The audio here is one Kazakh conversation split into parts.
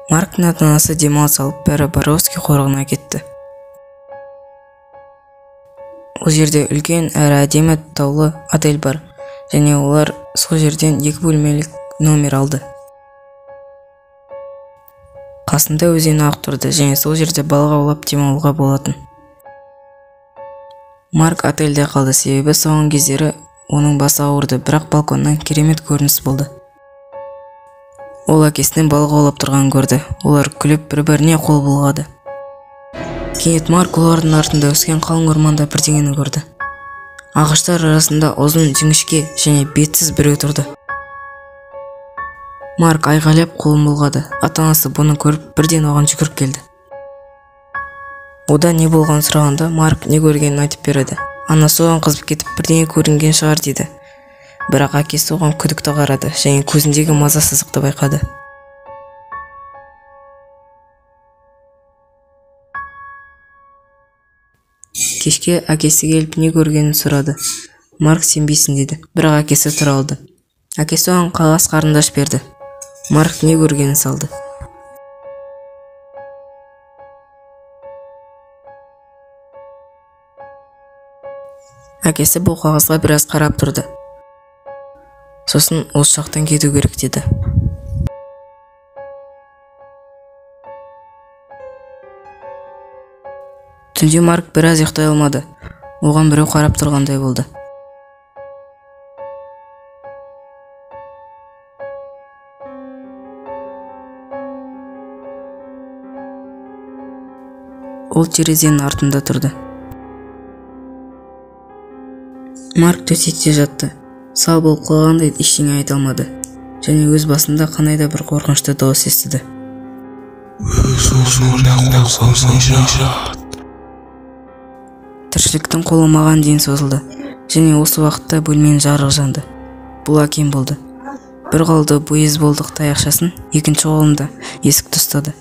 Марктың ата-анасы демалыс алып, бәрі Боровский қорығына кетті. Ол жерде үлкен әрі әдемі таулы отель бар, және олар сол жерден 2 бөлмелік номер алды. Қасында өзен ағып тұрды, және сол жерде балық аулап демалуға болатын. Марк отельде қалды, себебі соңғы кездері оның басы ауырды, бірақ балконнан керемет көрініс болды. Ол әкесінің балық аулап тұрғанын көрді. Олар күліп бір-біріне қол бұлғады. Кенет Марк олардың артында өскен қалың орманда бірдеңені көрді. Ағаштар арасында ұзын, жіңішке және бетсіз біреу тұрды. Марк айғайлап қолын бұлғады. Ата-анасы бұны көріп, бірден оған жүгіріп келді. Одан не болғанын сұрағанда, Марк не көргенін айтып береді. Анасы оған қызып кетіп, бірдеңе көрінген шығар дейді. Бірақ әкесі оған күдікті қарады және көзіндегі мазасыздықты байқады. Кешке әкесі келіп не көргенін сұрады. Марк сенбейсің деді, бірақ әкесі тұра алды. Әкесі оған қағаз қарындаш берді. Марк не көргенін салды. Әкесі бұл қағазға біраз қарап тұрды. Сосын осы жақтан кету керек деді. Түнде Марк біраз ұйықтай алмады. Оған біреу қарап тұрғандай болды. Ол терезенің артында тұрды. Марк төсекте жатты. Сал болып қалғандай ештеңе айта алмады. Және өз басында қандай да бір қорқынышты дауыс естіді. Өз орныңда қалмай жат. Тіршіліктің қолы маған дейін созылды. Және осы уақытта бөлменің жарығы жанды. Бұл әкем болды. Бір қолды бейсболдық таяқшасын, екінші қолында есікті ұстады.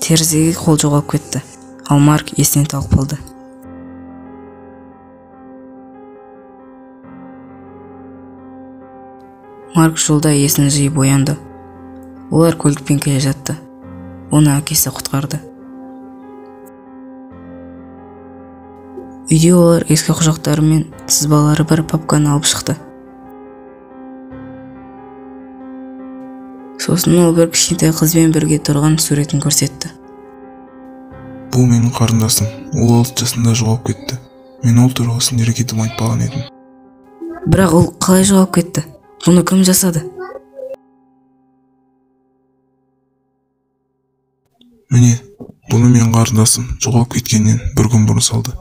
Терезеге қол жоғалып кетті. Ал Марк есінен талып қалды. Марк жолда есін жиып оянды. Олар көлікпен келе жатты. Оны әкесі құтқарды. Үйде олар ескі құжаттары мен сызбалары бар папканы алып шықты. Сосын ол бір кішкентай қызбен бірге тұрған суретін көрсетті. Бұл менің қарындасым. Ол 6 жасында жоғалып кетті. Мен ол туралы сендерге дым айтпаған едім. Бірақ ол қалай жоғалып кетті? Бұны кім жасады? Міне, бұны менің қарындасым жоғалып кеткеннен бір күн бұрын салды.